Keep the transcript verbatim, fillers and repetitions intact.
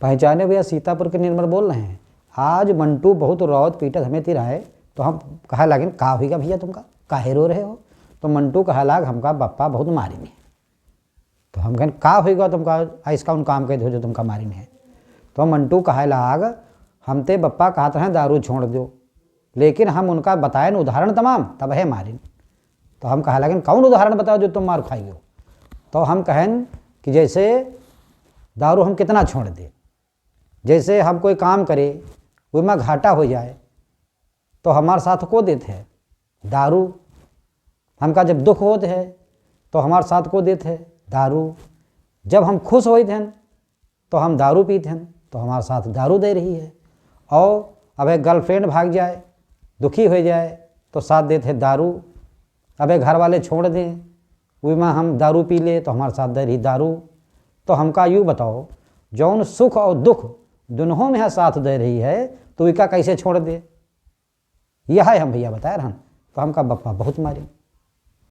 पहचाने भैया, सीतापुर के निर्मल बोल रहे हैं। आज मंटू बहुत रौत पीटत हमें तिराए, तो हम कहे लागिन, "का हुइगा भैया तुमका? काहे रो रहे हो?" तो मंटू कहे लाग, "हमका बप्पा बहुत मारिन है।" तो हम कहेन, "का हुइगा तुमका? ऐस कौन काम कइ दियो जो तुमका मारिन है?" तो मंटू कहे लाग, "हम ते बप्पा कहत रहे दारू छोड़ दो, लेकिन हम उनका बताएन उदाहरण तमाम, तब है मारिन।" तो हम कहे लागिन, "कौन उदाहरण बताओ जो तुम मार खाई हो?" तो हम कहेन कि जैसे दारू हम कितना छोड़ दे, जैसे हम कोई काम करे, ओइमा घाटा होइ जाए, तो हमार साथ को देत है? दारू। हमका जब दुख होत है, तो हमार साथ को देत है? दारू। जब हम खुश होइत हैं, तो हम दारू पीत हैं, तो हमार साथ दारू दे रही है। और अबे girlfriend भाग जाए, दुखी होइ जाए, तो साथ देत है दारू। अबे घर वाले छोड़ दें, ओइमा हम दारू पी ले, तो हमार साथ दे रही दारू। तो हमका यू बताओ, जौन सुख और दुख दुनों में साथ दे रही है, तो ओइका कैसे छोड़ दे? यह है हम भैया बताए रहन, तो हमका बप्पा बहुत मारिन।